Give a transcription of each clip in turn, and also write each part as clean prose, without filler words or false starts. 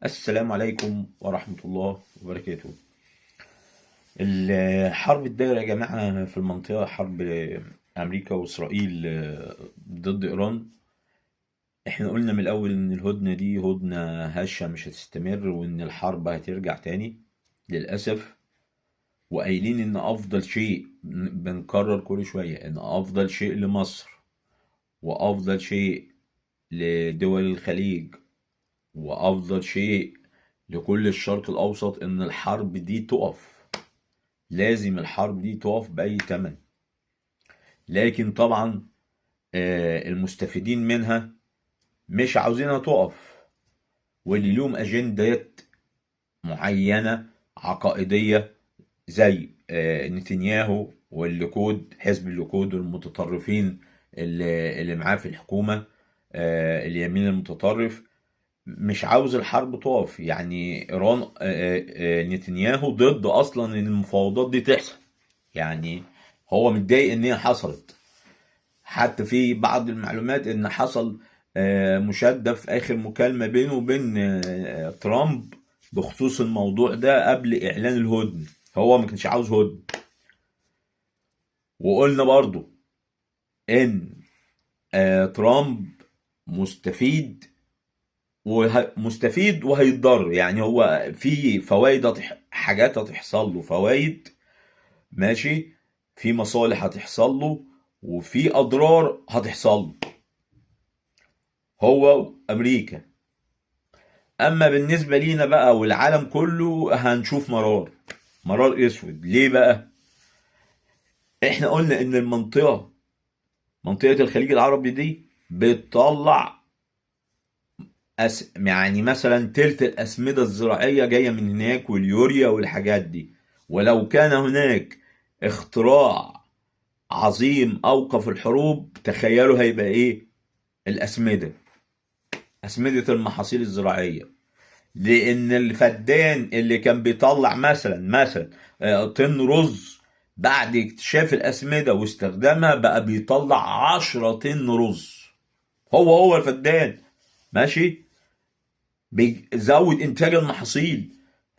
السلام عليكم ورحمة الله وبركاته. الحرب الدايرة يا جماعة في المنطقة، حرب أمريكا وإسرائيل ضد إيران. احنا قلنا من الأول إن الهدنة دي هدنة هشة مش هتستمر، وإن الحرب هترجع تاني للأسف. وقايلين إن أفضل شيء، بنكرر كل شوية، إن أفضل شيء لمصر وأفضل شيء لدول الخليج وأفضل شيء لكل الشرق الأوسط إن الحرب دي تقف. لازم الحرب دي تقف بأي تمن. لكن طبعا المستفيدين منها مش عاوزينها تقف، واللي لهم أجندات معينة عقائدية زي نتنياهو والليكود، حزب الليكود والمتطرفين اللي معاه في الحكومة، اليمين المتطرف مش عاوز الحرب تقف. يعني إيران، نتنياهو ضد أصلا إن المفاوضات دي تحصل، يعني هو متضايق إن هي حصلت. حتى في بعض المعلومات إن حصل مشادة في آخر مكالمة بينه وبين ترامب بخصوص الموضوع ده قبل إعلان الهدنة. هو ما كانش عاوز هدنة. وقلنا برضو إن ترامب مستفيد ومستفيد وهيتضر. يعني هو في فوائد حاجات هتحصل له، فوائد ماشي، في مصالح هتحصل له، وفي اضرار هتحصل له هو امريكا. اما بالنسبة لينا بقى والعالم كله هنشوف مرار، مرار اسود. ليه بقى؟ احنا قلنا ان المنطقة، منطقة الخليج العربي دي بتطلع يعني مثلا تلت الأسمدة الزراعية جاية من هناك، واليوريا والحاجات دي. ولو كان هناك اختراع عظيم أوقف الحروب، تخيلوا هيبقى إيه؟ الأسمدة، أسمدة المحاصيل الزراعية. لأن الفدان اللي كان بيطلع مثلا طن رز، بعد اكتشاف الأسمدة واستخدامها بقى بيطلع 10 طن رز. هو الفدان ماشي، بيزود انتاج المحاصيل،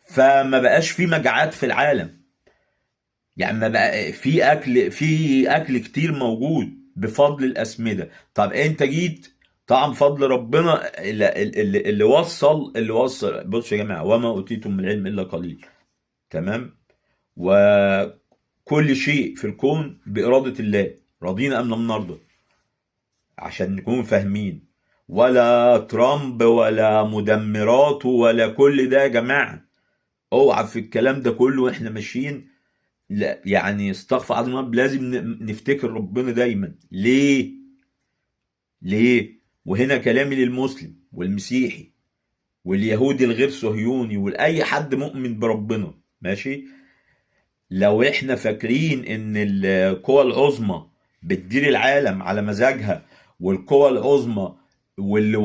فما بقاش في مجاعات في العالم. يعني ما بقى في اكل، في اكل كتير موجود بفضل الاسمده. طب انت جيت طبعا فضل ربنا اللي وصل. بصوا يا جماعه، وما اوتيتم من العلم الا قليل، تمام؟ وكل شيء في الكون باراده الله، رضينا ام لم نرضى، عشان نكون فاهمين. ولا ترامب ولا مدمراته ولا كل ده يا جماعة، اوعى في الكلام ده كله واحنا ماشيين. لا يعني استغفر عظيم رب، لازم نفتكر ربنا دايما. ليه؟ ليه؟ وهنا كلامي للمسلم والمسيحي واليهودي الغير صهيوني ولأي حد مؤمن بربنا، ماشي؟ لو احنا فاكرين ان القوى العظمى بتدير العالم على مزاجها، والقوى العظمى واللي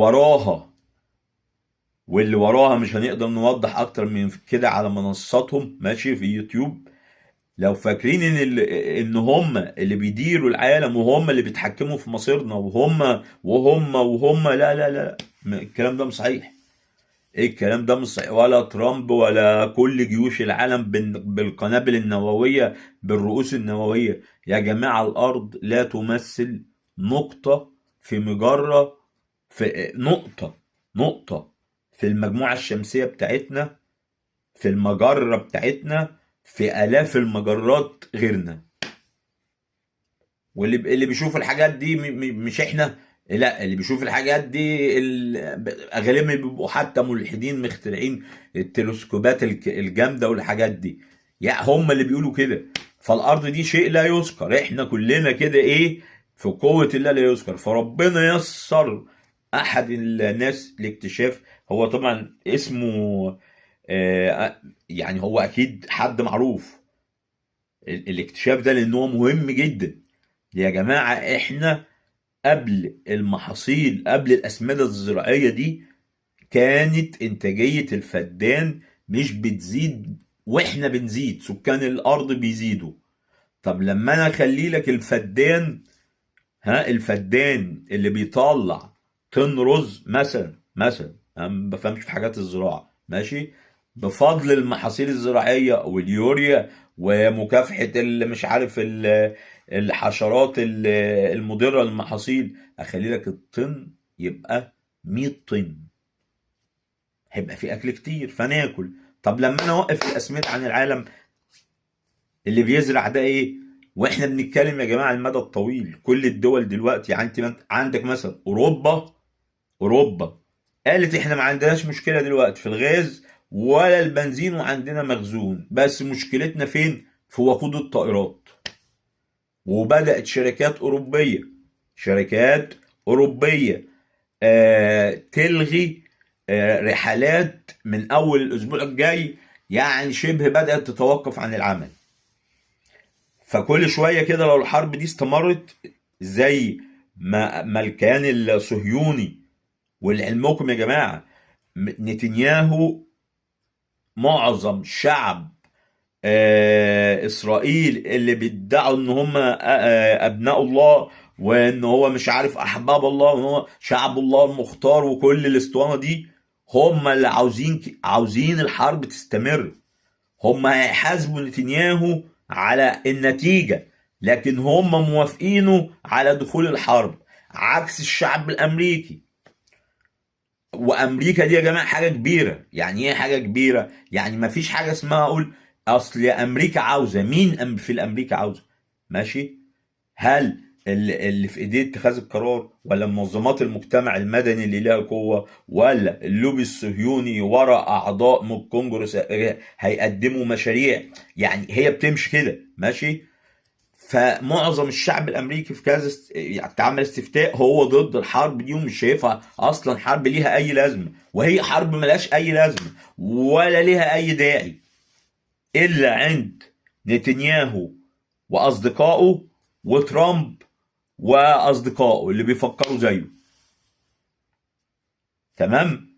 وراها مش هنقدر نوضح اكتر من كده على منصاتهم، ماشي، في يوتيوب. لو فاكرين ان هم اللي بيديروا العالم وهم اللي بيتحكموا في مصيرنا وهم وهم وهم، لا لا لا، الكلام ده مش صحيح. ايه الكلام ده مش صحيح. ولا ترامب ولا كل جيوش العالم بالقنابل النووية، بالرؤوس النووية. يا جماعة الارض لا تمثل نقطة في مجرة، في نقطة في المجموعة الشمسية بتاعتنا، في المجرة بتاعتنا، في آلاف المجرات غيرنا. واللي بيشوف الحاجات دي مش احنا، لا، اللي بيشوف الحاجات دي غالبا بيبقوا حتى ملحدين مخترعين التلسكوبات الجامدة والحاجات دي، يعني هم اللي بيقولوا كده. فالأرض دي شيء لا يذكر، احنا كلنا كده ايه في قوة الله لا يذكر. فربنا يسر احد الناس لاكتشاف، هو طبعا اسمه يعني هو اكيد حد معروف الاكتشاف ده، لان هو مهم جدا يا جماعة. احنا قبل المحاصيل، قبل الاسمدة الزراعية دي، كانت انتاجية الفدان مش بتزيد، واحنا بنزيد، سكان الارض بيزيدوا. طب لما انا اخلي لك الفدان، ها، الفدان اللي بيطلع طن رز مثلا انا ما بفهمش في حاجات الزراعة، ماشي، بفضل المحاصيل الزراعية واليوريا ومكافحة اللي مش عارف الحشرات المضرة للمحاصيل، اخلي لك الطن يبقى 100 طن، هيبقى في اكل كتير فناكل. طب لما انا اوقف الاسمده عن العالم، اللي بيزرع ده ايه؟ واحنا بنتكلم يا جماعة المدى الطويل، كل الدول دلوقتي يعني انت عندك مثلا اوروبا قالت احنا ما عندناش مشكلة دلوقتي في الغاز ولا البنزين وعندنا مخزون، بس مشكلتنا فين؟ في وقود الطائرات. وبدات شركات اوروبية تلغي رحلات من اول الاسبوع الجاي، يعني شبه بدات تتوقف عن العمل. فكل شوية كده لو الحرب دي استمرت زي ما الكيان الصهيوني، ولعلمكم يا جماعة نتنياهو معظم شعب اسرائيل اللي بيدعوا ان هم ابناء الله، وان هو مش عارف احباب الله، وان هو شعب الله المختار، وكل الاسطوانة دي، هم اللي عاوزين الحرب تستمر. هم هيحاسبوا نتنياهو على النتيجة، لكن هم موافقينه على دخول الحرب، عكس الشعب الامريكي. وامريكا دي يا جماعة حاجة كبيرة. يعني ايه حاجة كبيرة؟ يعني ما فيش حاجة اسمها اقول اصل امريكا عاوزه، مين في الامريكا عاوزه؟ ماشي، هل اللي في ايديه اتخاذ القرار، ولا منظمات المجتمع المدني اللي لها قوة، ولا اللوبي الصهيوني ورا اعضاء من الكونجرس هيقدموا مشاريع؟ يعني هي بتمشي كده، ماشي. فمعظم الشعب الامريكي في كذا يعني اتعمل استفتاء هو ضد الحرب دي، ومش شايفها اصلا حرب ليها اي لازمه، وهي حرب ملهاش اي لازمه ولا ليها اي داعي الا عند نتنياهو واصدقائه وترامب واصدقائه اللي بيفكروا زيه. تمام.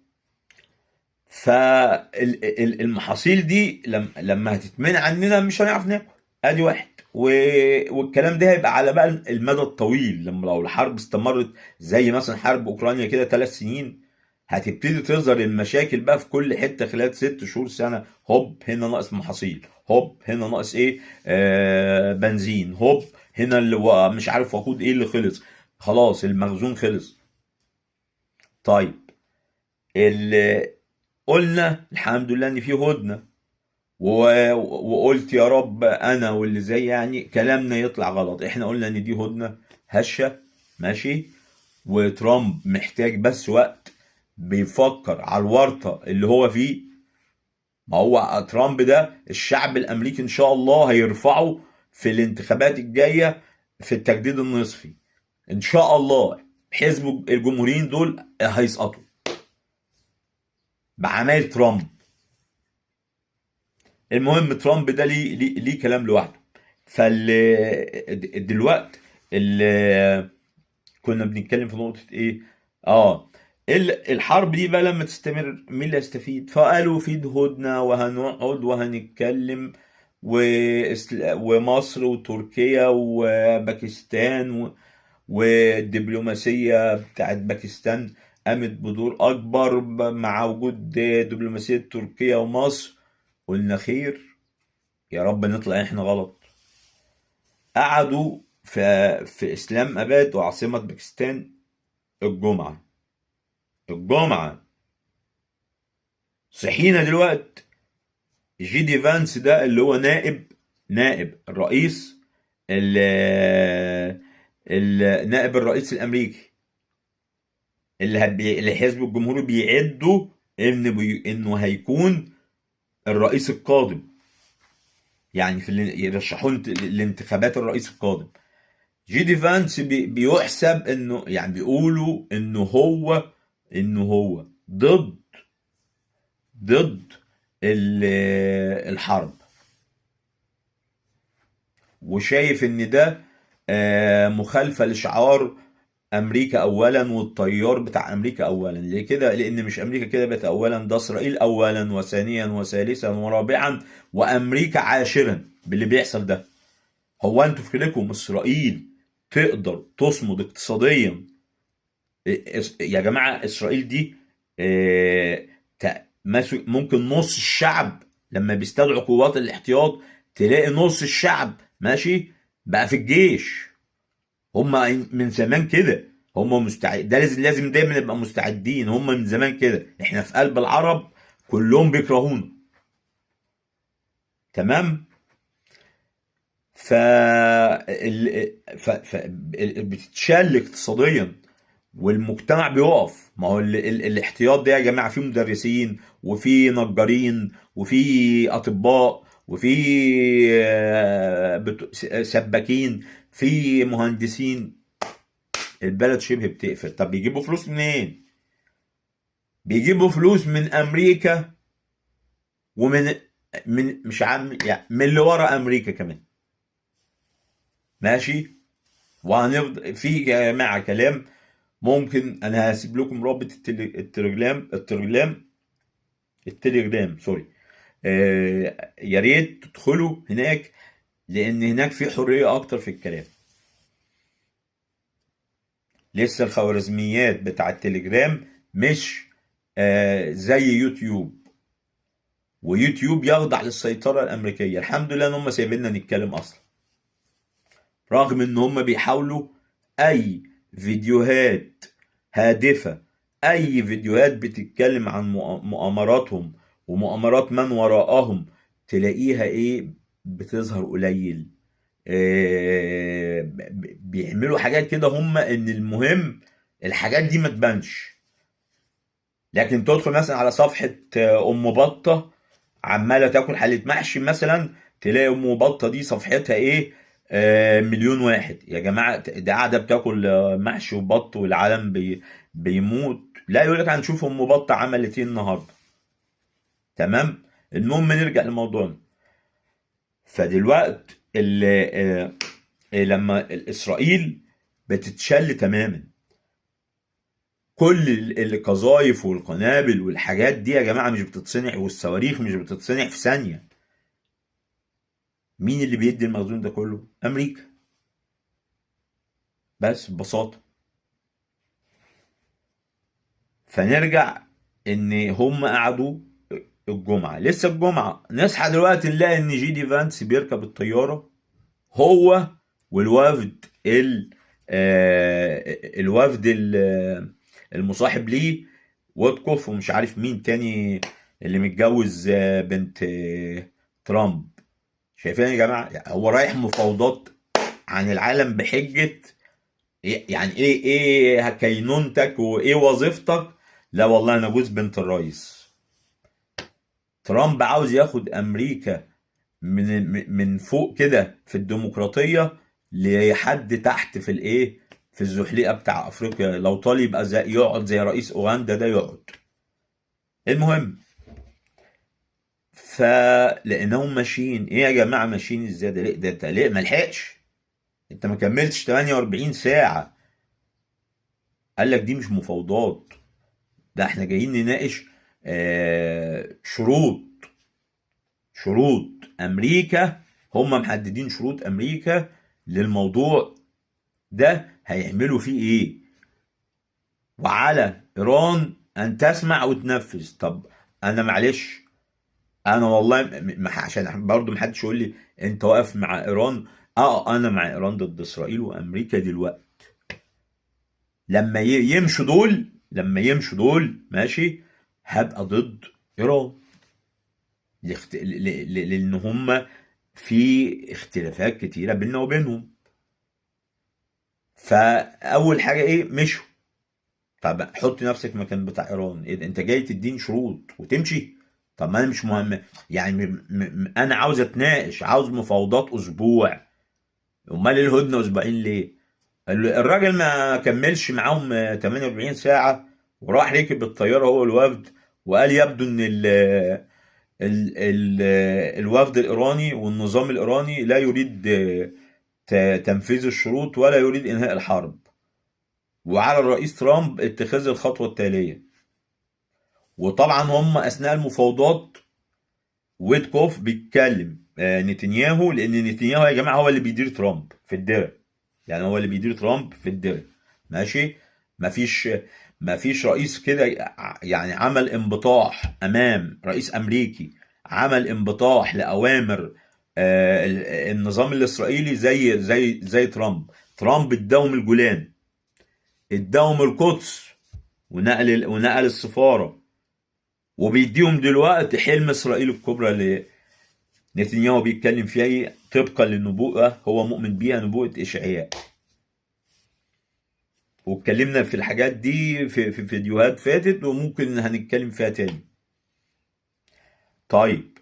فالمحاصيل دي لما هتتمنع عننا مش هنعرف ناكل، ادي واحد. والكلام ده هيبقى على بقى المدى الطويل، لما لو الحرب استمرت زي مثلا حرب اوكرانيا كده 3 سنين، هتبتدي تظهر المشاكل بقى في كل حتة خلال 6 شهور سنة. هوب هنا ناقص محاصيل، هوب هنا ناقص ايه، بنزين، هوب هنا اللي مش عارف وقود ايه اللي خلص، خلاص المخزون خلص. طيب اللي قلنا الحمد لله ان في هدنة، وقلت يا رب انا واللي زي يعني كلامنا يطلع غلط، احنا قلنا ان دي هدنة هشه، ماشي، وترامب محتاج بس وقت، بيفكر على الورطة اللي هو فيه. ما هو ترامب ده الشعب الامريكي ان شاء الله هيرفعه في الانتخابات الجاية في التجديد النصفي ان شاء الله، حزب الجمهوريين دول هيسقطوا بعمال ترامب. المهم ترامب ده ليه كلام لوحده. فال دلوقتي اللي كنا بنتكلم في نقطة ايه، الحرب دي بقى لما تستمر مين اللي هيستفيد؟ فقالوا في هدنة وهنقعد وهنتكلم، ومصر وتركيا وباكستان والدبلوماسية بتاعت باكستان قامت بدور أكبر مع وجود دبلوماسية تركيا ومصر. قلنا خير يا رب نطلع احنا غلط. قعدوا في اسلام اباد وعاصمة باكستان الجمعة صحينا دلوقتي جي دي فانس ده اللي هو نائب الرئيس نائب الرئيس الامريكي اللي حزب الجمهوري بيعده انه هيكون الرئيس القادم، يعني في يرشحون لانتخابات الرئيس القادم. جي دي فانس بيحسب انه، يعني بيقولوا انه هو ضد الحرب، وشايف ان ده مخالفة لشعار امريكا اولا والتيار بتاع امريكا اولا. ليه كده؟ لان مش امريكا كده بقت اولا، ده اسرائيل اولا وثانيا وثالثا ورابعا وامريكا عاشرا باللي بيحصل ده. هو انتوا فكركم اسرائيل تقدر تصمد اقتصاديا؟ يا جماعة اسرائيل دي آه، ممكن نص الشعب لما بيستدعوا قوات الاحتياط تلاقي نص الشعب ماشي بقى في الجيش. هم من زمان كده، هم مستعد، ده لازم دايما نبقى مستعدين. هم من زمان كده، احنا في قلب العرب كلهم بيكرهونا، تمام. ف بتتشل اقتصاديا والمجتمع بيقف. ما هو الاحتياط ده يا جماعة فيه مدرسين وفي نجارين وفي اطباء وفي سباكين، في مهندسين. البلد شبه بتقفل. طب بيجيبوا فلوس منين؟ بيجيبوا فلوس من امريكا ومن من مش عم يعني من اللي ورا امريكا كمان، ماشي. وهنفضل في يا جماعة كلام، ممكن انا هسيب لكم رابط التليجرام سوري، يا ريت تدخلوا هناك، لان هناك في حرية اكتر في الكلام. لسه الخوارزميات بتاع التليجرام مش زي يوتيوب، ويوتيوب يخضع للسيطرة الأمريكية. الحمد لله إن هم سايبيننا نتكلم أصلا، رغم إن هم بيحاولوا أي فيديوهات هادفة، أي فيديوهات بتتكلم عن مؤامراتهم ومؤامرات من وراءهم، تلاقيها إيه بتظهر قليل. بيعملوا حاجات كده هم، إن المهم الحاجات دي ما تبانش. لكن تدخل مثلا على صفحة أم بطة عمالة تاكل حلة محشي مثلا، تلاقي أم بطة دي صفحتها إيه، مليون واحد. يا جماعة ده قاعدة بتاكل محشي وبط والعالم بيموت. لا، يقول لك هنشوف أم بطة عملت إيه النهاردة، تمام. المهم نرجع لموضوعنا. فدلوقت لما إسرائيل بتتشل تماما، كل القذايف والقنابل والحاجات دي يا جماعة مش بتتصنع، والصواريخ مش بتتصنع في ثانية. مين اللي بيدي المخزون ده كله؟ أمريكا، بس ببساطة. فنرجع إن هم قعدوا الجمعة، لسه الجمعة، نصحى دلوقتي نلاقي إن جي دي فانس بيركب الطيارة هو والوفد الوفد المصاحب ليه، ويتكوف ومش عارف مين تاني اللي متجوز بنت ترامب. شايفين يا جماعة؟ هو رايح مفاوضات عن العالم بحجة يعني ايه كينونتك وايه وظيفتك؟ لا والله انا جوز بنت الرئيس. ترامب عاوز ياخد امريكا من فوق كده في الديمقراطية لحد تحت في الايه، في الزحليقة بتاع افريقيا. لو طالب يبقى يقعد زي رئيس اوغندا ده يقعد. المهم فلانهم ماشيين ايه يا جماعة، ماشيين ازاي ده؟ ليه ده؟ انت ليه ما لحقش؟ انت ما كملتش 48 ساعة. قال لك دي مش مفاوضات، ده احنا جايين نناقش شروط امريكا. هم محددين شروط امريكا للموضوع ده، هيعملوا فيه ايه، وعلى ايران ان تسمع وتنفذ. طب انا معلش، انا والله عشان برضو محدش يقول لي انت واقف مع ايران. انا مع ايران ضد اسرائيل وامريكا دلوقتي. لما يمشوا دول، لما يمشوا دول ماشي، هبقى ضد ايران، لان هم في اختلافات كتيرة بيننا وبينهم. فاول حاجة ايه، مشوا. طب حط نفسك مكان بتاع ايران، إيه ده؟ انت جاي تديني شروط وتمشي؟ طب ما انا مش مهم يعني، انا عاوز اتناقش، عاوز مفاوضات اسبوع. امال الهدنة اسبوعين ليه؟ الراجل ما كملش معاهم 48 ساعة وراح ركب الطيارة هو الوفد، وقال يبدو ان الوفد الايراني والنظام الايراني لا يريد تنفيذ الشروط ولا يريد انهاء الحرب، وعلى الرئيس ترامب اتخاذ الخطوة التالية. وطبعا هم اثناء المفاوضات ويتكوف بيتكلم نتنياهو، لان نتنياهو يا جماعة هو اللي بيدير ترامب في الدرع، يعني هو اللي بيدير ترامب في الدرع ماشي. ما فيش رئيس كده يعني عمل انبطاح امام رئيس امريكي، عمل انبطاح لاوامر النظام الاسرائيلي زي ترامب. ترامب اداهم الجولان، اداهم القدس، ونقل السفارة، وبيديهم دلوقتي حلم اسرائيل الكبرى اللي نتنياهو بيتكلم فيها طبقا للنبوءة هو مؤمن بيها، نبوءة إشعياء. واتكلمنا في الحاجات دي في فيديوهات فاتت، وممكن هنتكلم فيها تاني. طيب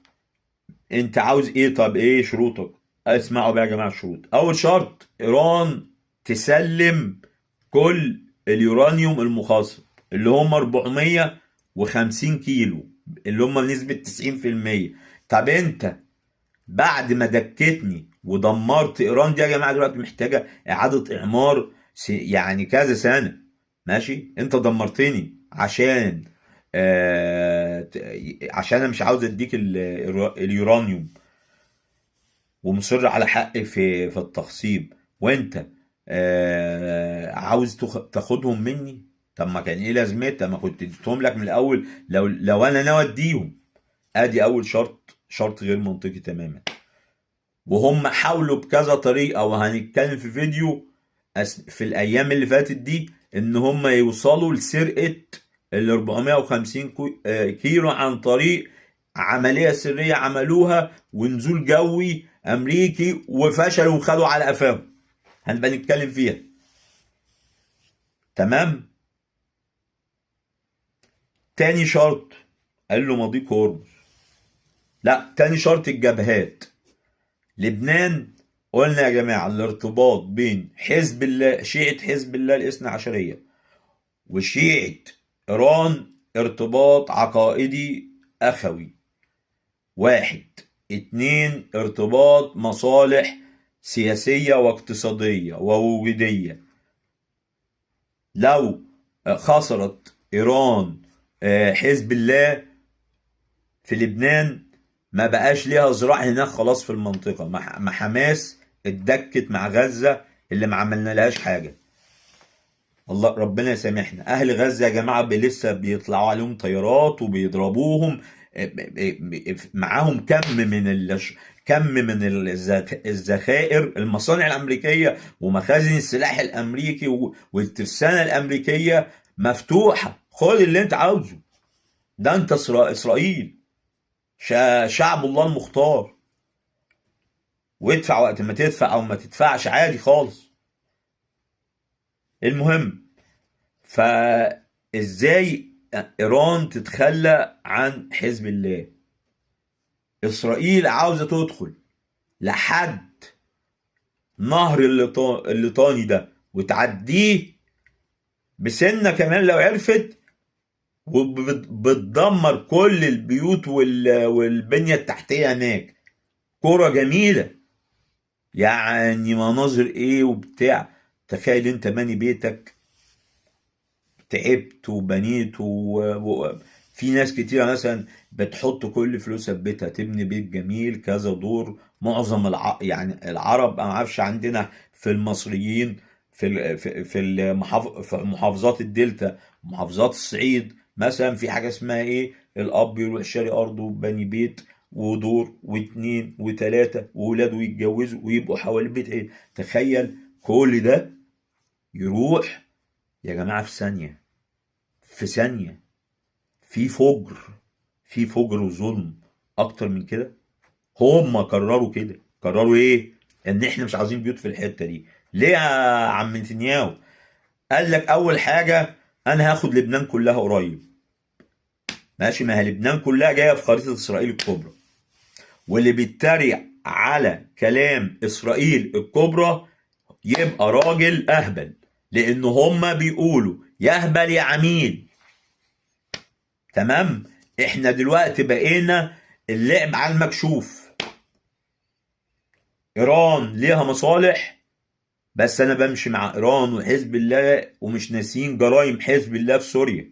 انت عاوز ايه؟ طب ايه شروطك؟ اسمعوا بقى يا جماعة الشروط. اول شرط، ايران تسلم كل اليورانيوم المخصب اللي هم 450 كيلو اللي هم بنسبة 90%. طب انت بعد ما دكتني ودمرت ايران دي يا جماعة، دلوقتي محتاجة اعادة اعمار يعني كذا سنة، ماشي؟ انت دمرتني عشان عشان انا مش عاوز اديك اليورانيوم، ومصر على حقي في التخصيب، وانت عاوز تاخدهم مني. طب ما كان ايه لازمتها؟ ما كنت اديتهم لك من الاول لو انا ناوي اديهم. ادي اول شرط، شرط غير منطقي تماما. وهم حاولوا بكذا طريقه، وهنتكلم في فيديو في الايام اللي فاتت دي، ان هم يوصلوا لسرقه ال 450 كيلو عن طريق عمليه سريه عملوها ونزول جوي امريكي، وفشلوا وخدوا على قفاهم. هنبقى نتكلم فيها. تمام. تاني شرط قال له مضيق هرمز. لا، تاني شرط الجبهات. لبنان قلنا يا جماعة الارتباط بين حزب الله، شيعة حزب الله الاثنى عشرية، وشيعة إيران ارتباط عقائدي أخوي واحد. اتنين، ارتباط مصالح سياسية واقتصادية ووجودية. لو خسرت إيران حزب الله في لبنان ما بقاش ليها ذراع هناك خلاص في المنطقة. مع حماس اتدكت مع غزة اللي ما عملنا لهاش حاجة، الله ربنا يسامحنا. أهل غزة يا جماعة لسه بيطلعوا عليهم طيارات وبيضربوهم، معاهم كم من الذخائر، المصانع الأمريكية ومخازن السلاح الأمريكي والترسانة الأمريكية مفتوحة، خد اللي انت عاوزه. ده انت إسرائيل، شعب الله المختار، وادفع وقت ما تدفع او ما تدفعش عادي خالص. المهم، فازاي ايران تتخلى عن حزب الله؟ اسرائيل عاوزة تدخل لحد نهر الليطاني ده وتعديه بسنة كمان لو عرفت، وبتدمر كل البيوت والبنية التحتية هناك. كرة جميلة يعني، مناظر ايه وبتاع. تخيل انت باني بيتك، تعبت وبنيت في ناس كتيرة مثلا بتحط كل فلوسها في بيتها، تبني بيت جميل كذا دور. معظم يعني العرب، انا ما اعرفش عندنا في المصريين في محافظات الدلتا، محافظات الصعيد مثلا، في حاجة اسمها ايه، الاب يروح شاري ارضه وبني بيت ودور واتنين وتلاتة وولاده يتجوزوا ويبقوا حوالي بيت ايه. تخيل كل ده يروح يا جماعة في ثانية، في ثانية. في فجر، في فجر وظلم اكتر من كده. هم قرروا كده، قرروا ايه؟ ان احنا مش عاوزين بيوت في الحتة دي. ليه يا عم نتنياهو؟ قال لك اول حاجة انا هاخد لبنان كلها قريب، ماشي، ما هي لبنان كلها جاية في خريطة اسرائيل الكبرى. واللي بيتريق على كلام اسرائيل الكبرى يبقى راجل اهبل، لان هم بيقولوا يهبل يا عميل. تمام؟ احنا دلوقتي بقينا اللعب على المكشوف. ايران ليها مصالح، بس انا بمشي مع ايران وحزب الله، ومش ناسيين جرائم حزب الله في سوريا،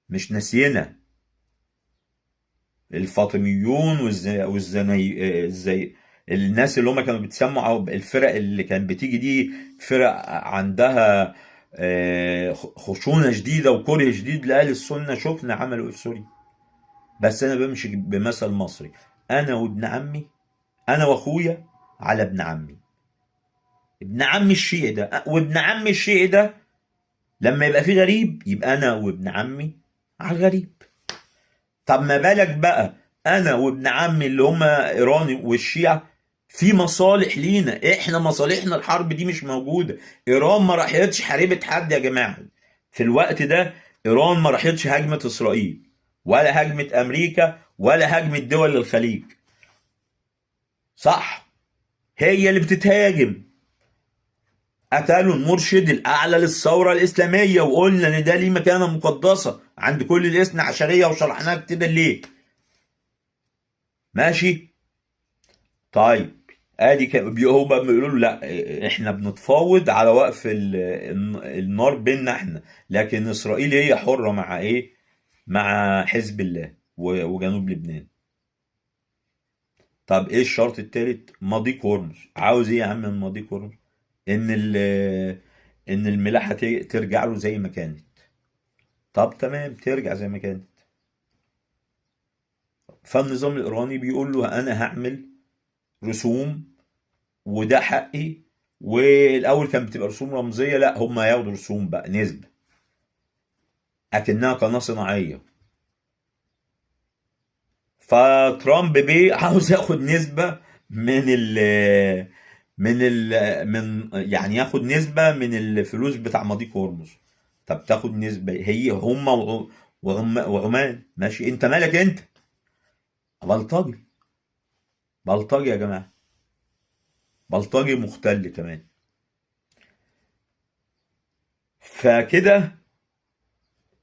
مش ناسيينها. الفاطميون الناس اللي هم كانوا بيتسموا، او الفرق اللي كانت بتيجي دي، فرق عندها خشونة شديدة وكره شديد لأهل السنة. شفنا عملوا ايه في سوريا. بس انا بمشي بمثل مصري، انا وابن عمي، انا واخويا على ابن عمي، ابن عمي الشيعي ده، وابن عمي الشيعي ده لما يبقى فيه غريب يبقى انا وابن عمي على الغريب. طب ما بالك بقى انا وابن عمي اللي هم ايراني والشيعة في مصالح لينا احنا، مصالحنا الحرب دي مش موجودة. ايران ما راحتش حاربت حد يا جماعة في الوقت ده، ايران ما راحتش هجمت اسرائيل ولا هجمت امريكا ولا هجمت دول الخليج، صح؟ هي اللي بتتهاجم. قتلوا المرشد الاعلى للثورة الاسلامية، وقلنا ان ده ليه مكانة مقدسة عند كل الاثنى عشرية وشرحناها كده ليه. ماشي. طيب ادي هو بقى بيقولوا له لا احنا بنتفاوض على وقف النار بيننا احنا، لكن اسرائيل هي حرة مع ايه؟ مع حزب الله وجنوب لبنان. طب ايه الشرط الثالث؟ مضيق هرمز. عاوز ايه يا عم من مضيق هرمز؟ ان الملاحة ترجع له زي ما كانت. طب تمام، ترجع زي ما كانت. فالنظام الايراني بيقول له انا هعمل رسوم وده حقي، والاول كان بتبقى رسوم رمزية، لا هم هياخدوا رسوم بقى نسبة اكنها قناة صناعية. فترامب بيه عاوز ياخد نسبة من ال من ال من يعني ياخد نسبة من الفلوس بتاع مضيق هرمز. طب تاخد نسبة هي هم وعمان، ماشي، انت مالك انت؟ بلطجي، بلطجي يا جماعة، بلطجي مختل كمان. فكده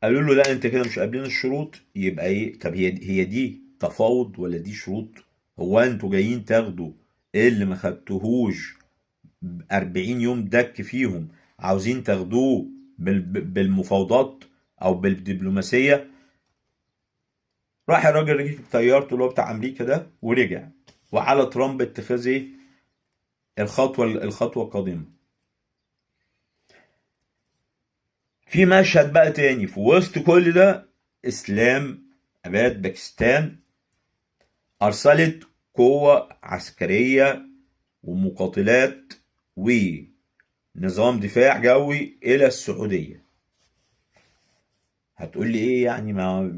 قالوا له لا انت كده مش قابلين الشروط، يبقى ايه؟ طب هي دي تفاوض ولا دي شروط؟ هو انتوا جايين تاخدوا ايه اللي ما خدتوهوش 40 يوم دك فيهم، عاوزين تاخدوه بالمفاوضات او بالدبلوماسية؟ راح الراجل ركب طيارته اللي هو بتاع امريكا ده ورجع، وعلى ترامب اتخاذ ايه؟ الخطوة القادمة. في مشهد بقى تاني في وسط كل ده، اسلام اباد باكستان ارسلت قوة عسكرية ومقاتلات ونظام دفاع جوي الى السعودية. هتقول لي ايه يعني؟ ما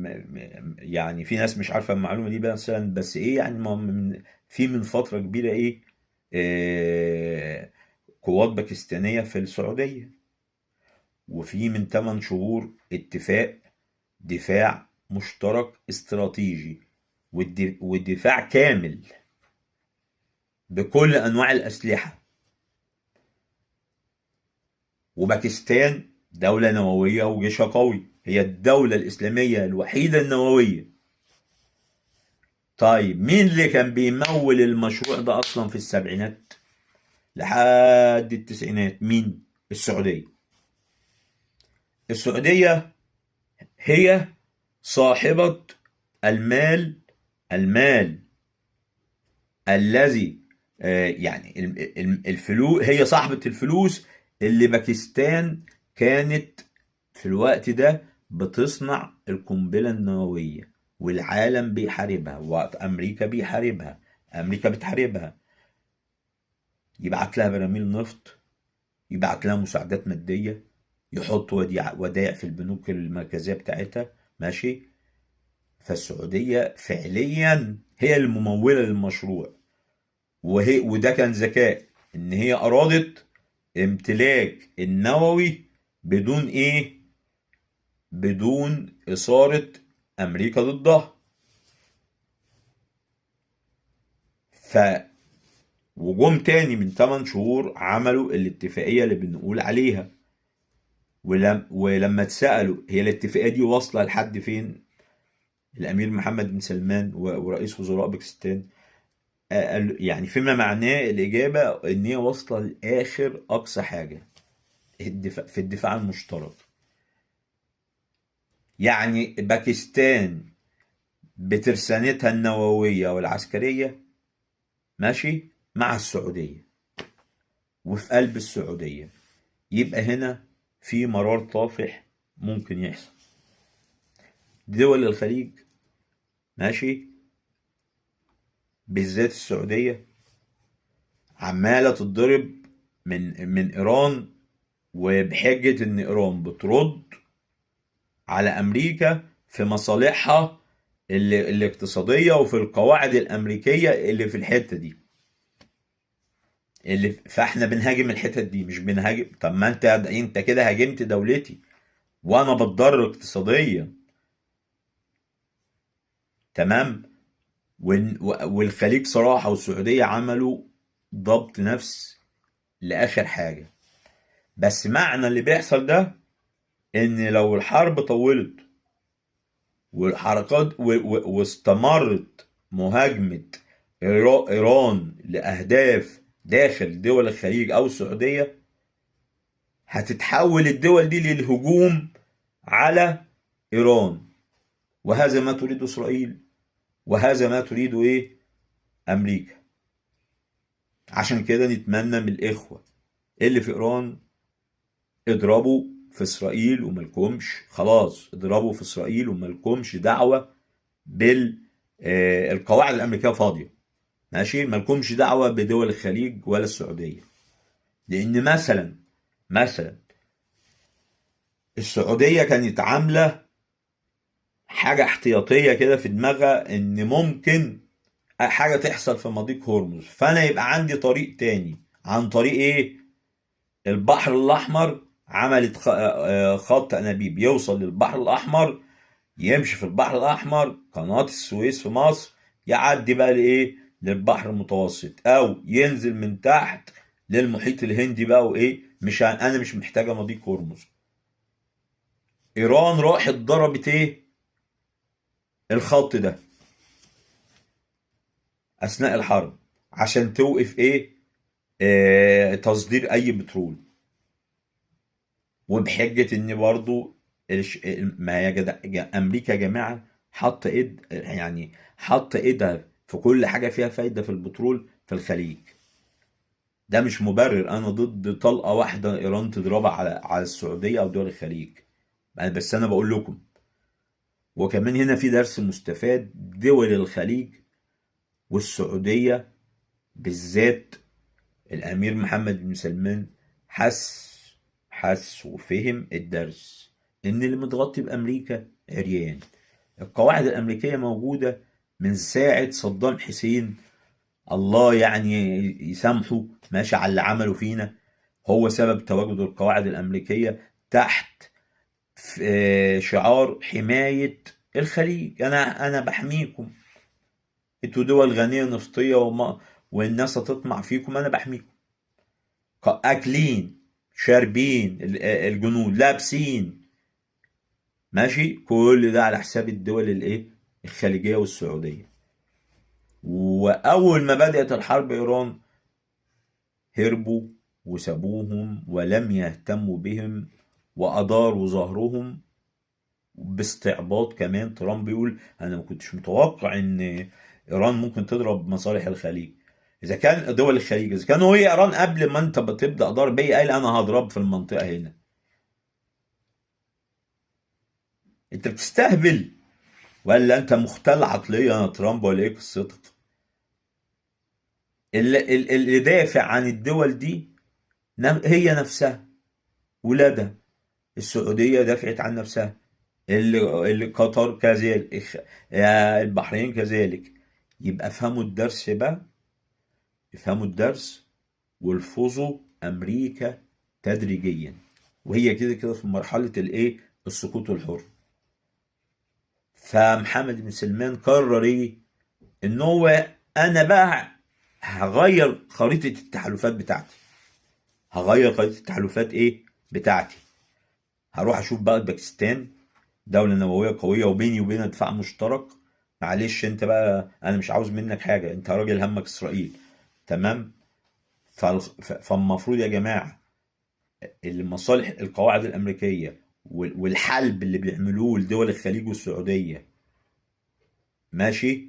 يعني في ناس مش عارفة المعلومة دي مثلا، بس ايه يعني؟ ما من في من فترة كبيرة ايه، قوات باكستانية في السعودية، وفي من 8 شهور اتفاق دفاع مشترك استراتيجي والدفاع كامل بكل أنواع الأسلحة. وباكستان دولة نووية وجيشها قوي، هي الدولة الإسلامية الوحيدة النووية. طيب مين اللي كان بيمول المشروع ده أصلا في السبعينات لحد التسعينات؟ مين؟ السعودية. السعودية هي صاحبة المال الذي، يعني الفلوس، هي صاحبة الفلوس اللي باكستان كانت في الوقت ده بتصنع القنبلة النووية، والعالم بيحاربها، وقت أمريكا بيحاربها، أمريكا بتحاربها، يبعت لها براميل نفط، يبعت لها مساعدات مادية، يحط ودائع في البنوك المركزية بتاعتها، ماشي. فالسعودية فعليا هي الممولة للمشروع، وده كان ذكاء إن هي أرادت امتلاك النووي بدون إيه؟ بدون إثارة أمريكا ضدها. وجم تاني من 8 شهور عملوا الاتفاقية اللي بنقول عليها، ولما اتسألوا هي الاتفاقية دي واصلة لحد فين، الأمير محمد بن سلمان ورئيس وزراء باكستان قال فيما معناه الإجابة إن هي واصلة لآخر أقصى حاجة في الدفاع المشترك. يعني باكستان بترسانتها النووية والعسكرية ماشي مع السعودية وفي قلب السعودية، يبقى هنا في مرار طافح ممكن يحصل. دول الخليج ماشي، بالذات السعودية عمالة تتضرب من إيران، وبحجة إن إيران بترد على أمريكا في مصالحها الاقتصادية وفي القواعد الأمريكية اللي في الحتة دي، فاحنا بنهاجم الحتت دي، مش بنهاجم. طب ما انت كده هاجمت دولتي وانا بتضرر اقتصاديا، تمام. والخليج صراحة والسعودية عملوا ضبط نفس لآخر حاجة. بس معنى اللي بيحصل ده ان لو الحرب طولت والحركات واستمرت مهاجمة إيران لأهداف داخل دول الخليج أو السعودية، هتتحول الدول دي للهجوم على إيران، وهذا ما تريده إسرائيل، وهذا ما تريده إيه؟ أمريكا. عشان كده نتمنى من الإخوة اللي في إيران اضربوا في إسرائيل وملكمش، خلاص اضربوا في إسرائيل وملكمش دعوة بال القواعد الأمريكية فاضية، ماشي، ملكمش دعوة بدول الخليج ولا السعودية. لأن مثلا السعودية كانت عاملة حاجة احتياطية كده في دماغها إن ممكن حاجة تحصل في مضيق هرمز، فأنا يبقى عندي طريق تاني عن طريق إيه؟ البحر الأحمر. عملت خط أنابيب يوصل للبحر الأحمر، يمشي في البحر الأحمر، قناة السويس في مصر، يعدي بقى لإيه؟ للبحر المتوسط، أو ينزل من تحت للمحيط الهندي بقى وإيه؟ مش أنا مش محتاجة مضيق هرمز. إيران راحت ضربت إيه؟ الخط ده أثناء الحرب عشان توقف إيه؟ تصدير أي بترول، وبحجة إن برضو ما هي أمريكا يا جماعة حط إيد، يعني حط إيدها في كل حاجة فيها فايدة في البترول في الخليج. ده مش مبرر، أنا ضد طلقة واحدة إيران تضربها على السعودية أو دول الخليج، بس أنا بقول لكم. وكمان هنا في درس مستفاد، دول الخليج والسعودية بالذات الأمير محمد بن سلمان حس وفهم الدرس إن اللي متغطي بأمريكا عريان. القواعد الأمريكية موجودة من ساعة صدام حسين، الله يعني يسامحه، ماشي على اللي عمله فينا، هو سبب تواجد القواعد الأمريكية تحت شعار حماية الخليج. أنا بحميكم، انتوا دول غنية نفطية والناس هتطمع فيكم، أنا بحميكم. أكلين شاربين، الجنود لابسين، ماشي، كل ده على حساب الدول الايه؟ الخليجية والسعودية. وأول ما بدأت الحرب إيران هربوا وسابوهم ولم يهتموا بهم وأداروا ظهرهم باستعباط. كمان ترامب بيقول أنا ما كنتش متوقع إن إيران ممكن تضرب مصالح الخليج، إذا كان دول الخليج، إذا كانوا هي إيران قبل ما أنت بتبدأ ضرب هي قال أنا هضرب في المنطقة هنا. أنت بتستهبل ولا أنت مختل عقليا يا ترامب ولا إيه قصتك؟ اللي دافع عن الدول دي هي نفسها، ولادها. السعودية دافعت عن نفسها، اللي قطر كذلك، البحرين كذلك. يبقى افهموا الدرس بقى، افهموا الدرس والفظوا أمريكا تدريجيا، وهي كده كده في مرحلة الايه؟ السقوط الحر. فمحمد بن سلمان قرر ايه؟ ان هو انا بقى هغير خريطة التحالفات بتاعتي، هغير خريطة التحالفات ايه بتاعتي. هروح اشوف بقى باكستان، دولة نووية قوية وبيني وبينها دفاع مشترك، معلش انت بقى انا مش عاوز منك حاجة، انت راجل همك اسرائيل، تمام. فالمفروض يا جماعة المصالح القواعد الأمريكية والحلب اللي بيعملوه لدول الخليج والسعودية، ماشي،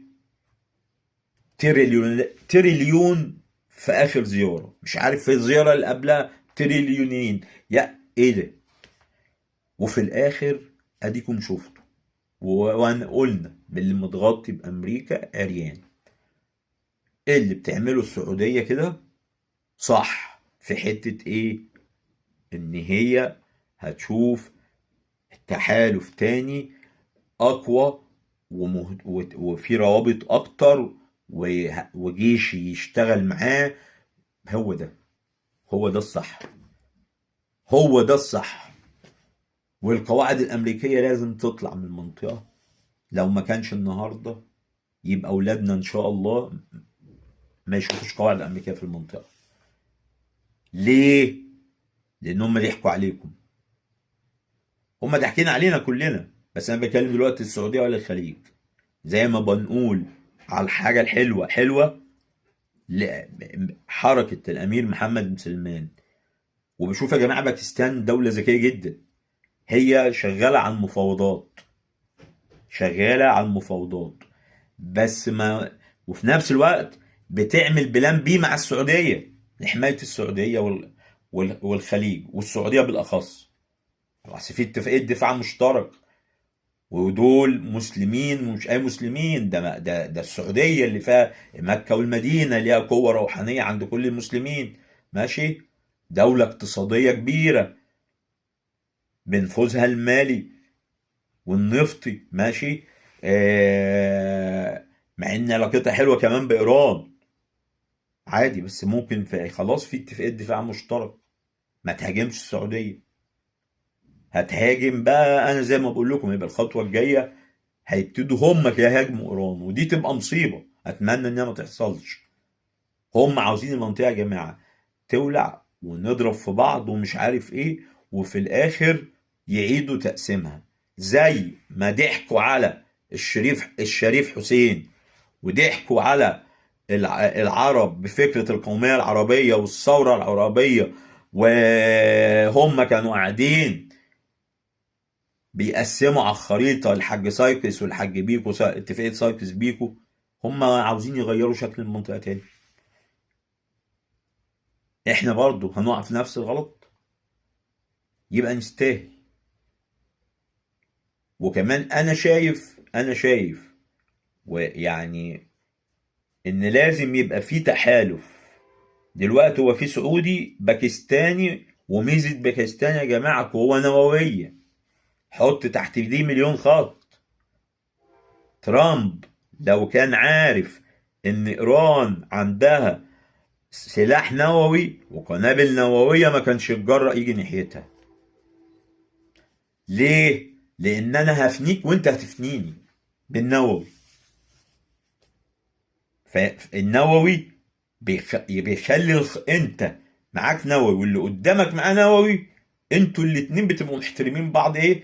تريليون في آخر زيارة، مش عارف في الزيارة اللي قبلها تريليونين، يا ايه ده؟ وفي الاخر اديكم شفتوا، وانا قلنا باللي متغطي بامريكا عريان. اللي بتعمله السعودية كده صح في حتة ايه؟ ان هي هتشوف تحالف تاني اقوى وفي روابط اكتر وجيش يشتغل معاه. هو ده، هو ده الصح، هو ده الصح. والقواعد الامريكية لازم تطلع من المنطقة، لو ما كانش النهاردة يبقى اولادنا ان شاء الله ما يشوفوش قواعد امريكية في المنطقة. ليه؟ لان هم ضحكوا عليكم، هم ضحكين علينا كلنا. بس انا بتكلم دلوقتي السعودية ولا الخليج، زي ما بنقول على الحاجة الحلوة حلوة حركة الامير محمد بن سلمان. وبشوف يا جماعة باكستان دولة ذكية جدا، هي شغالة على المفاوضات، شغالة على المفاوضات بس ما، وفي نفس الوقت بتعمل plan B مع السعودية لحماية السعودية والخليج والسعودية بالأخص. أصل في اتفاقية دفاع مشترك، ودول مسلمين ومش أي مسلمين، ده السعودية اللي فيها مكة والمدينة ليها قوة روحانية عند كل المسلمين، ماشي، دولة اقتصادية كبيرة بنفوذها المالي والنفطي، ماشي، مع ان علاقتها حلوة كمان بإيران عادي، بس ممكن في خلاص في اتفاقية دفاع مشترك، ما تهاجمش السعودية. هتهاجم بقى، انا زي ما بقول لكم يبقى الخطوة الجاية هيبتدوا هم كده يهاجموا ايران، ودي تبقى مصيبة، اتمنى انها ما تحصلش. هم عاوزين المنطقة يا جماعة تولع ونضرب في بعض ومش عارف ايه، وفي الاخر يعيدوا تقسيمها زي ما ضحكوا على الشريف حسين، وضحكوا على العرب بفكرة القومية العربية والثورة العربية، وهم كانوا قاعدين بيقسموا على الخريطة الحاج سايكس والحاج بيكو، اتفاقية سايكس بيكو. هم عاوزين يغيروا شكل المنطقة تاني. احنا برضو هنقع في نفس الغلط، يبقى نستاهل. وكمان انا شايف ويعني ان لازم يبقى في تحالف دلوقتي. هو في سعودي باكستاني، وميزة باكستان يا جماعة قوة نووية، حط تحت دي مليون خط. ترامب لو كان عارف ان ايران عندها سلاح نووي وقنابل نووية ما كانش يتجرأ يجي ناحيتها. ليه؟ لان انا هفنيك وانت هتفنيني بالنووي. فالنووي بيخلي انت معاك نووي واللي قدامك معاه نووي، انتوا الاتنين بتبقوا محترمين بعض، ايه،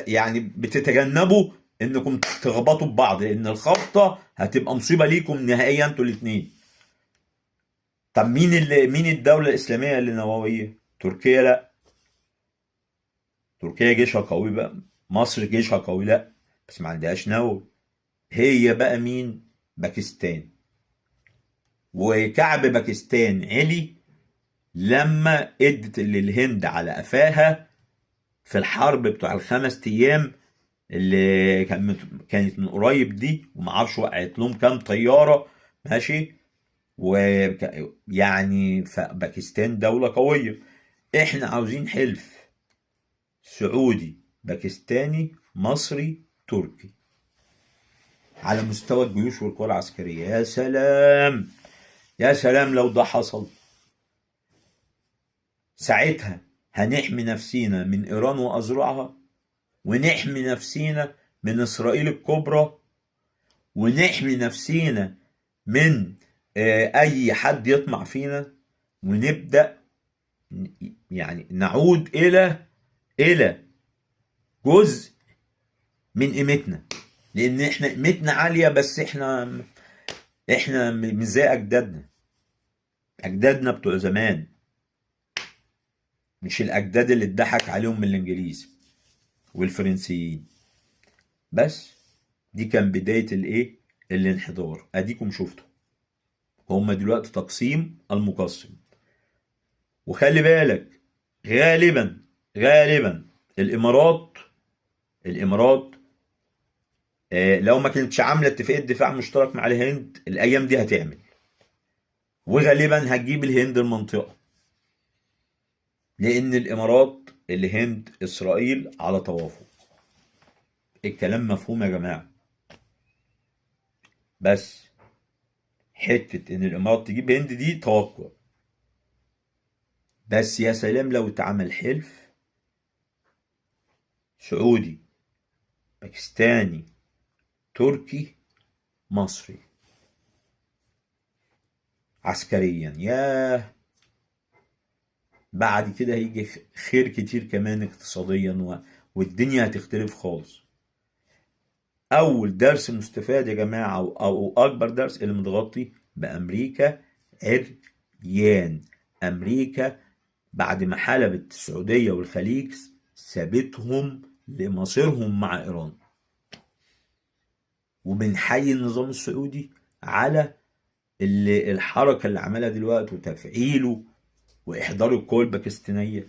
يعني بتتجنبوا انكم تخبطوا ببعض، لان الخبطه هتبقى مصيبة ليكم نهائيا انتوا الاتنين. طب مين الدولة الاسلامية اللي نووية؟ تركيا؟ لا، تركيا جيشها قوي بقى. مصر جيشها قوي؟ لا، بس ما عندهاش نووي. هي بقى مين؟ باكستان. وكعب باكستان علي لما ادت للهند على قفاها في الحرب بتوع ال5 ايام اللي كانت من قريب دي، وما اعرفش وقعت لهم كام طيارة، ماشي. ويعني فباكستان دولة قوية. احنا عاوزين حلف سعودي باكستاني مصري تركي على مستوى الجيوش والقوى العسكرية. يا سلام، يا سلام لو ده حصل. ساعتها هنحمي نفسينا من إيران وأذرعها، ونحمي نفسينا من إسرائيل الكبرى، ونحمي نفسينا من أي حد يطمع فينا، ونبدأ يعني نعود إلى جزء من قيمتنا، لأن إحنا قيمتنا عالية، بس إحنا مش زي أجدادنا. أجدادنا بتوع زمان، مش الأجداد اللي اتضحك عليهم من الإنجليز والفرنسيين. بس دي كان بداية الإيه؟ الانحدار. أديكم شفتوا هما دلوقتي تقسيم المقسم. وخلي بالك غالبا الامارات، الامارات لو ما كانتش عامله اتفاقية دفاع مشترك مع الهند الايام دي هتعمل، وغالبا هتجيب الهند المنطقة، لان الامارات الهند اسرائيل على توافق. الكلام مفهوم يا جماعة؟ بس حتة ان الامارات تجيب هند دي توقع. بس يا سلام لو اتعمل حلف سعودي باكستاني تركي مصري عسكريا، ياه بعد كده هيجي خير كتير كمان اقتصاديا، والدنيا هتختلف خالص. اول درس مستفاد يا جماعة، او اكبر درس، اللي متغطي بامريكا عريان. امريكا بعد ما حلبت السعودية والخليج سابتهم لمصيرهم مع ايران. وبنحيي النظام السعودي على اللي الحركة اللي عملها دلوقتي وتفعيله واحضار القوى الباكستانيه.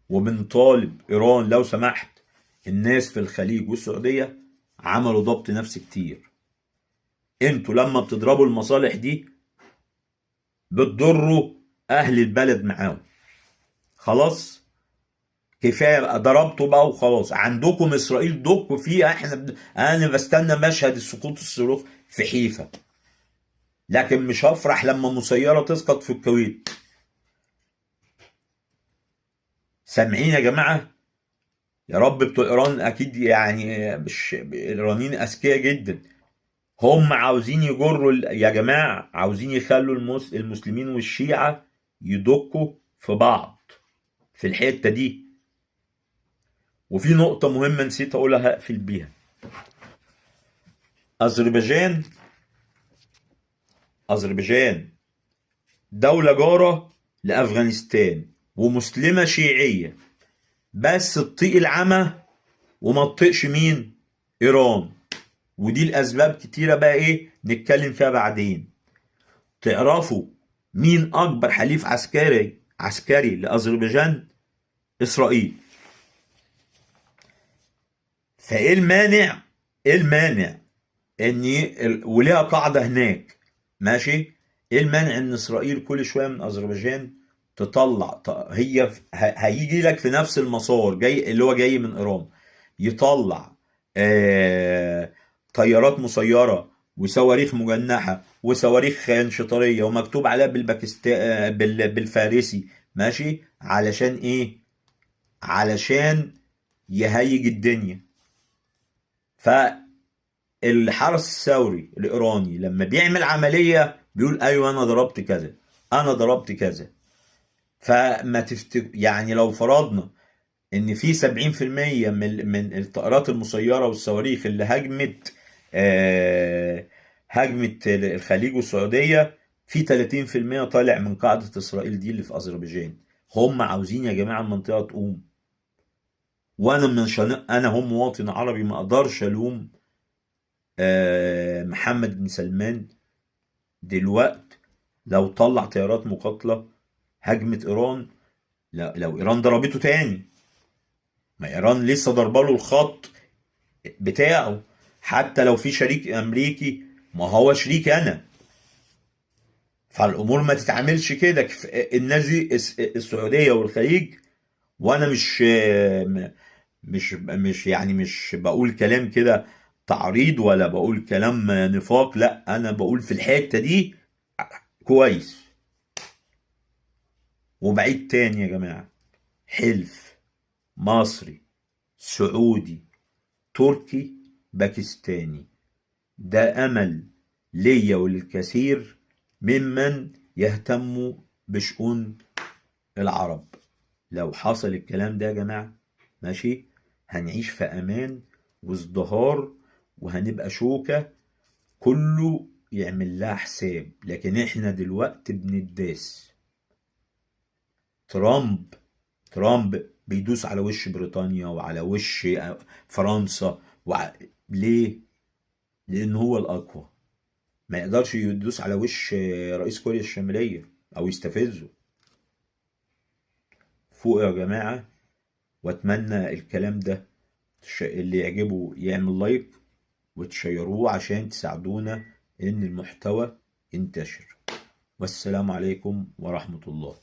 وبنطالب ايران لو سمحت، الناس في الخليج والسعودية عملوا ضبط نفس كتير، انتوا لما بتضربوا المصالح دي بتضروا اهل البلد معاهم. خلاص كفاية بقى، ضربتوا بقى وخلاص. عندكم اسرائيل دق فيها، انا بستنى مشهد السقوط الصاروخ في حيفا، لكن مش هفرح لما مسيره تسقط في الكويت. سامعين يا جماعة؟ يا رب بتوع ايران اكيد، يعني مش الايرانيين اذكياء جدا، هم عاوزين يجروا يا جماعة، عاوزين يخلوا المسلمين والشيعة يدقوا في بعض في الحتة دي. وفي نقطة مهمة نسيت اقولها هقفل بيها. اذربيجان دولة جاره لافغانستان ومسلمة شيعية، بس تطيق العمى وما تطيقش مين؟ ايران. ودي الاسباب كتيرة بقى ايه نتكلم فيها بعدين. تعرفوا مين اكبر حليف عسكري لاذربيجان؟ اسرائيل. فايه المانع؟ ايه المانع ان وليها قاعدة هناك، ماشي؟ ايه المانع ان اسرائيل كل شوية من اذربيجان تطلع، هي هيجي لك في نفس المسار جاي اللي هو جاي من ايران، يطلع طيارات مسيره وصواريخ مجنحه وصواريخ انشطاريه ومكتوب عليها بالفارسي، ماشي؟ علشان ايه؟ علشان يهيج الدنيا. فالحرس الثوري الايراني لما بيعمل عملية بيقول ايوه انا ضربت كذا، انا ضربت كذا. فما يعني لو فرضنا ان في 70% من الطائرات المسيرة والصواريخ اللي هجمت الخليج والسعودية، في 30% طالع من قاعدة اسرائيل دي اللي في اذربيجان. هم عاوزين يا جماعة المنطقة تقوم. وانا مش انا هم مواطن عربي ما اقدرش الوم محمد بن سلمان دلوقت لو طلع طيارات مقاتله هجمت ايران. لا، لو ايران ضربته تاني، ما ايران لسه ضربه له الخط بتاعه، حتى لو في شريك امريكي ما هو شريك انا. فالامور ما تتعاملش كده. الناس دي السعودية والخليج، وانا مش مش مش يعني مش بقول كلام كده تعريض ولا بقول كلام نفاق، لا انا بقول في الحتة دي كويس. وبعيد تاني يا جماعة، حلف مصري سعودي تركي باكستاني، ده أمل ليا وللكثير ممن يهتموا بشؤون العرب. لو حصل الكلام ده يا جماعة، ماشي، هنعيش في أمان وازدهار، وهنبقى شوكة كله يعمل لها حساب. لكن احنا دلوقتي بنداس. ترامب بيدوس على وش بريطانيا وعلى وش فرنسا ليه؟ لأن هو الأقوى، ما يقدرش يدوس على وش رئيس كوريا الشمالية أو يستفزه. فوق يا جماعة، واتمنى الكلام ده اللي يعجبه يعمل لايك وتشيروه عشان تساعدونا ان المحتوى ينتشر. والسلام عليكم ورحمة الله.